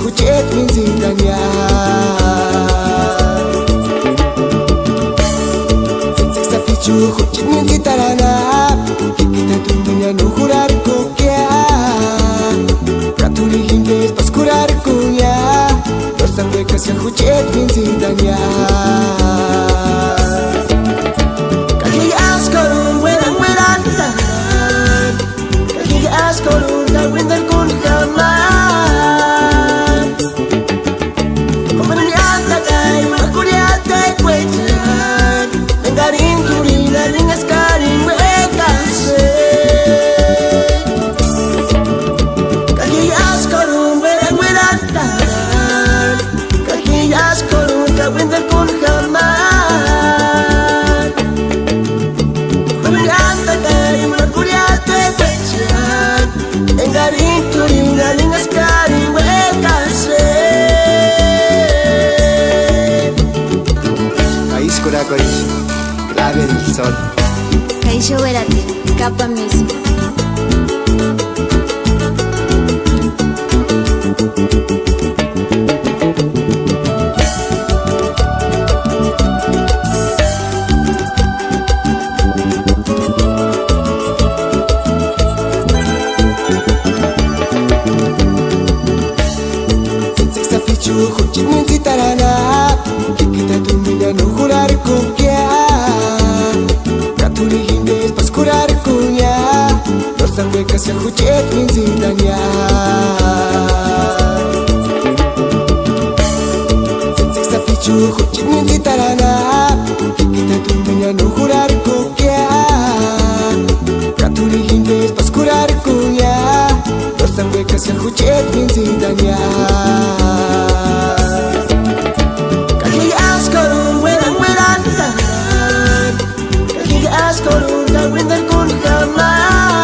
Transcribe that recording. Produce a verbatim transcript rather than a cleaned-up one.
Jucheti mintsitania. Tsïtsïki sapichu jucheti mintsitarana. Kikita tumina no jurarkukia. Ka t'u ni jimbe espasï kurarkunia. No sabe kasi jucheti mintsitania. Ka ji askoruni uera ueranta. Ka ji askoruni ka uindarkuni jamani. Jumanini antakari ma kurhiatekuechani, enkarini t'urhini arhinhaskarini uekasï. Ka ji askoruni uera uerantani, ka ji askoruni ka uindarkuni jamani. Jumanini antakari ma kurhiatekuechani, enkarini t'urhini arhinhaskarini uekasï. Ka ísï kurhakorhexati, Clave del Sol. Ka ixu uerati, Kapa Music. Tsïtsïki sapichu jucheti mintsitarana, kikita tumina no jurarkukia. Ka t'u ni jimbe espasï kurarkunia, no sabe kasi jucheti mintsitania. Tsïtsïki sapichu jucheti mintsitarana, kikita tumina no jurarkukia. Ka t'u ni jimbe espasï kurarkunia, no sabe kasi jucheti mintsitania. Ka ji askoruni uera uerantani, ka ji askoruni ka uindarkuni jamani.